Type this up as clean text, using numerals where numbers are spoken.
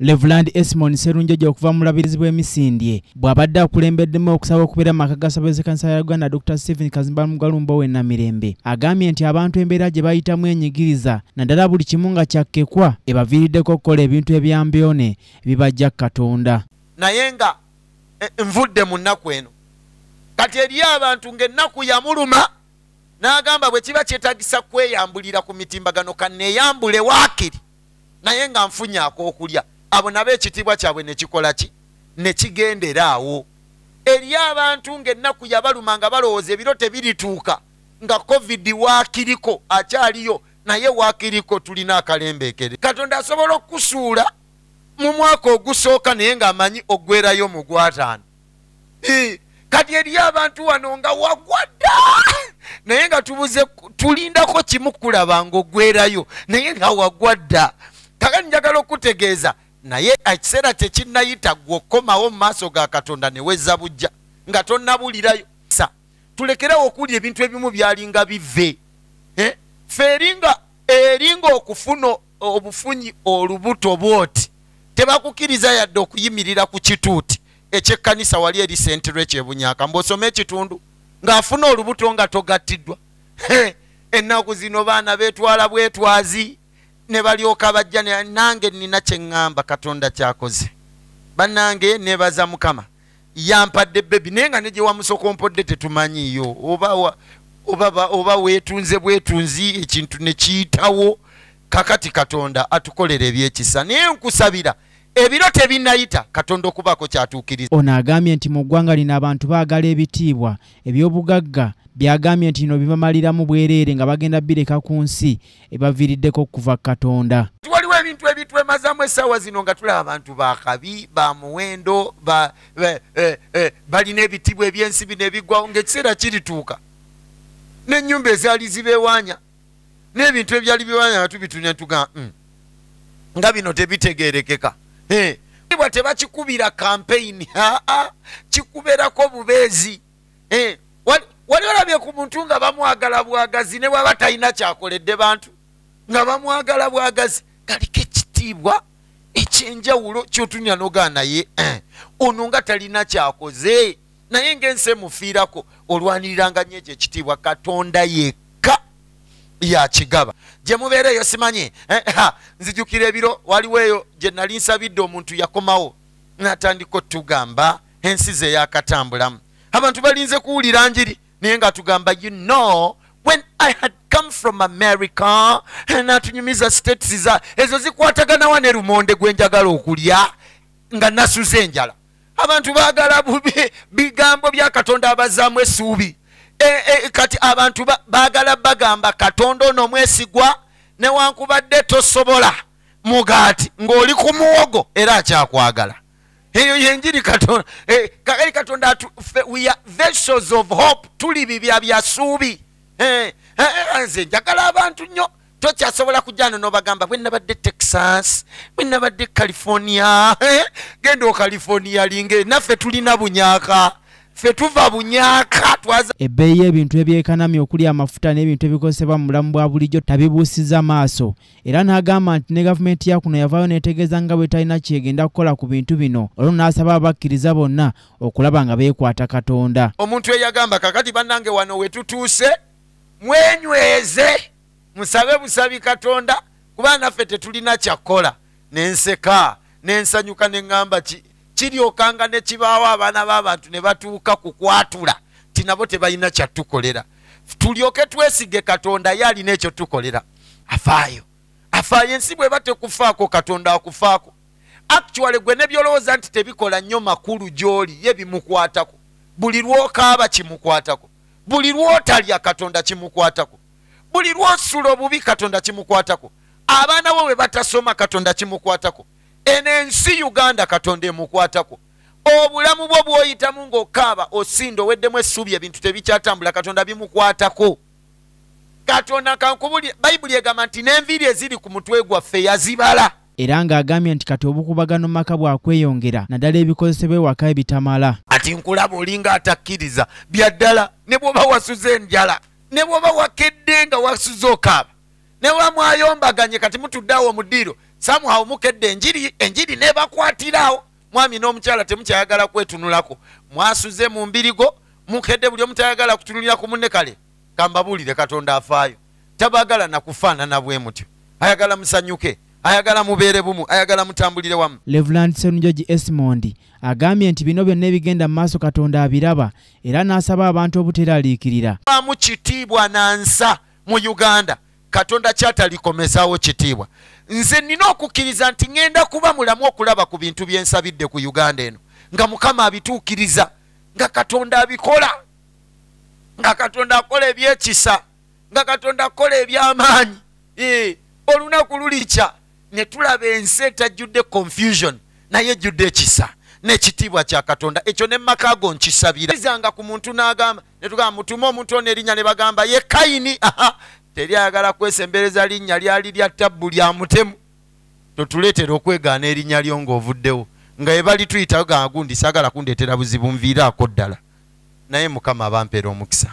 Reverend Esmond Serunjogi okuva mu bulabirizi bw'emisindye bw'abadde akulembeddemu okusaba okubeera mu maka ga Ssaabadinkoni Kanisa ya Uganda Dr. Stephen Kazimba Mugalu Mbowe Namirembe agambye nti abantu embeera gye bayitamu enyigiriza naddala buli kimu nga kyakkekwa ebaviiriddeko okukola ebintu ebyambyone ebibajja Katonda. Naye nga nvudde mu nnaku eno, kati eriyo abantu ng'ennaku yamuluma n'agamba bwe kiba kyetagisa kweyambulira ku mitimbagano kanneeyambule waakiri naye nga nfunye ak'okulya. Abo nabo ekitiibwa kyabwe ne kikola ki? Ne kigendera awo. Eriyo abantu ng'ennaku yabaluma nga balowooza ebiro tebirituuka nga COVID waakiriko akyaliyo, naye waakiriko tulina akalembeekere. Katonda asobola okukusuula mu mwaka ogusooka naye ng'amanyi oggwerayo mu gwataano. Kati eriyo abantu wano nga wagwa dda naye nga tubuze tulindako kimu kulaba ng'oggwerayo naye nga wagwa dda. Kakati njagala okutegeeza naye ekiseera tekinnayita ggwe okkomawo mu maaso ga Katonda ne wezza bujja nga tonnabulirayo. Tulekerewo okulya ebintu ebimu byalinga bive. Ffe eringa okufuna obufunyi olubuto bw'oti tebakukkiriza yadde okuyimirira ku kituuti eky'ekkanisa wali eri sentiro ekyebunyaka mbw'osoma ekitundu ng'afuna olubuto nga togattiddwa. Ennaku zino baana beetwala bwetwazi ne balyoka bajja. Nange nnina kye ŋŋamba Katonda kyakoze. Bannange neebaza Mukama yampadde bebi naye nga ne gye wamusokompodde tetumanyiiyo oba weetunze bwetunzi ekintu ne kiyitawo. Kakati Katonda atukolera ebyekisa naye nkusabira ebiro tebinnayita Katonda okubaako kyatuukiriza. Ono agambye nti mu ggwanga lino abantu baagala ebitiibwa eby'obugagga byagambye nti bino bibamaliramu bwereere nga bagenda bireka ku nsi ebaviiriddeko okuva Katonda. Waliwo ebintu ebitwemazaamu essaawa zino nga tulaba abantu bakabi ba muwendo balina ebitiibwa ebyensi bino ebiggwawo ng'ekiseera kirituuka n'ennyumba ezaali zibeewaanya n'ebintu ebyali biwaanya nga tubitunya tugamba nga bino tebitegeerekeka. Bwa tebakikubira campaign, kikubeerako bubeezi. Wali olabye ku muntu nga bamwagala bwagazi ne bwaba talina kyakoledde bantu nga bamwagala bwagazi galiko ekitiibwa ekyenjawulo kyotunya nogaa naye ono nga talina kyakoze naye ng'ensi emufiirako olwaniriranga nnyo ekyo ekitiibwa Katonda yekka yakigaba. Gye mubeera eyo simanyi nzijukira ebiro waliwo eyo gye nali nsabidde omuntu yakomawo n'atandika otugamba ensi ze yakatambulamu. Abantu balinze kuwulira njiri naye nga tugamba you know when I had come from America n'atunyumiza states za ezo zikwataganawa ne lumonde gwe njagala okulya nga nasuze enjala. Abantu baagala bigambo bya Katonda abazaamu essuubi. Kati abantu baagala bagamba Katonda ono mwesigwa newankubadde tosobola mugaati ng'oli ku muwogo era akyakwagala. Eyo yenjiri Katonda. Kakati Katonda we are vessels of hope, tuli bibya bya ssuubi. Nze njagala abantu nnyo tokyasobola kujja no n'obagamba bwe nabadde Texas, bwe nabadde California, genda o California linge naffe tulina bunyaaka. Ffe tuva bunyaaka twaza. Ebbeeyi y'ebintu ebyekanamye okuli amafuta n'ebintu ebikozesebwa mu bulamu bwa bulijjo tabibuusiza maaso era n'agamba nti ne gavumenti ya kuno yavaayo n'etegeeza nga bwe talina kyegenda kukola ku bintu bino olwo n'asaba abakkiriza bonna okulaba nga beekwata Katonda. Omuntu eyagamba kakati bannange wano we tutuuse mwenyweze musabe busabi Katonda kuba naffe tetulina kyakukola. Nenseka nensanyuka ne ŋŋamba kiryokanga ne kibaawo abaana b'abantu ne batuuka ku kwatula nti nabo tebalina kyatukolera. Tulyoke twesige Katonda ye alina ekyo tukolera. Afaayo afaayo ensi bw'eba tekufaako Katonda akufaako. Actually gwe ne by'olowooza nti tebikola nnyo makulu gy'oli ye bimukwatako. Buli lw'okaaba kimukwatako, buli lw'otalya Katonda kimukwatako, buli lw'osula obubi Katonda kimukwatako, abaana bo bwe batasoma Katonda kimukwatako, eno ensi Uganda Katonda emukwatako. Obulamu bwo bw'oyitamu ng'okaaba osinda oweddemu essuubi ebintu tebikyatambula Katonda bimukwatako. Katonda kankubulire, Bayibuli egamba nti n'enviiri eziri ku mutwe gwaffe yazibala. Era ng'agambye nti kati obukubagano mu maka bwakweyongera naddala ebikozesebwa ewaka ebitamala. Ati nkulaba olinga atakkiriza bya ddala ne bw'oba wasuze enjala ne bw'oba wakedde nga wasuze okaaba ne bw'oba mwayombaganye kati mutudde awo mu ddiiro Somehow mukedde enjiri nebakwatirawo. Mwami n'omukyala temukyayagala kwetunulako, mwasuze mu mbirigo, mukedde buli omu tayagala kutunulira ku munne. Kale kambabuulire, Katonda afaayo, tabagala nakufaanana bwe mutyo. Ayagala musanyuke, ayagala mubeere bumu, ayagala mutambulire wamu. Reverend Sserunjogi Esmond agambye nti bino byonna ebigenda mu maaso Katonda abiraba, era n'asaba abantu obuteraliikirira. Mu kitiibwa nansa mu Uganda Katonda kyatalikomezaawo kitiibwa. Nze nina okukkiriza nti ŋŋenda kuba mulamu okulaba ku bintu bye nsabidde ku Uganda eno, nga Mukama abituukiriza, nga Katonda abikola, nga Katonda akola ebyekisa, nga Katonda akola eby'amaanyi. Olunaku lulikya ne tulaba ensi etajjudde confusion, naye ejjudde ekisa n'ekitiibwa kya Katonda. Ekyo ne maka go nkisabira. Zanga ku muntu n'agamba, ne tugamba mutume omuntu ono erinnya, ne bagamba ye Kayini. Teri ayagala kwesembereza linnya, lyali lya tabbu lya mutemu. Totuleetera okwegaana erinnya lyo ng'ovuddewo, nga ebali tuyitayo ga gundi saagala kundeetera buzibu, nviiraako ddala. Naye Mukama abampeera omukisa.